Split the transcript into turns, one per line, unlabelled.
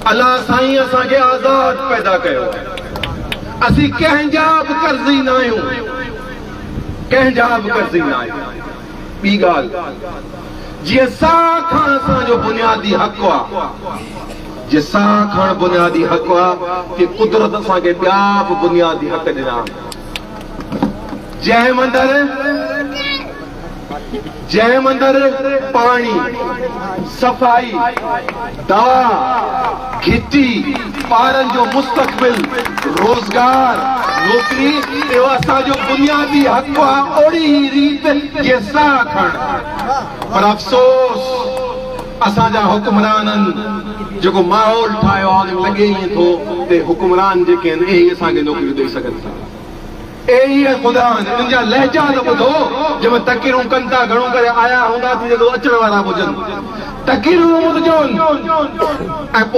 الله سائين اسان کي آزاد پيدا ڪيو آهي. اسين ڪنهن جا به قرضي نه آهيون. ڪنهن جا به قرضي نه آهيون. ٻي ڳالهه جيئن ساهه کڻڻ اسان جو بنيادي حق آ، جيئن ساهه کڻڻ بنيادي حق آ، تيئن قدرت اسان کي ٻيا به بنيادي حق ڏنا آهن. جنهن مندر جنهن مندر پاڻي، صفائي، دوا، گهٽي، ٻارن جو مستقبل، روزگار، نوڪري اهو اسان جو بنيادي حق آ اوڙي ئي ريت جيئن ساهه کڻڻ پر افسوس اسان جا حڪمرانن جيڪو ماحول ٺاهيو آ ان ۾ لڳي ائين ٿو ته حڪمران جيڪي آهن اهي ئي اسان کي نوڪريون ڏئي سگهن ٿا. اي خدا! انهن جا لهجا ته ٻڌو، جنهن ۾ تقريرون ڪن ٿا، گهڻو ڪري آيا هوندا ٿي جيڪو اچڻ وارا به هجن. تقريرون ٻڌجون ۽ پوء.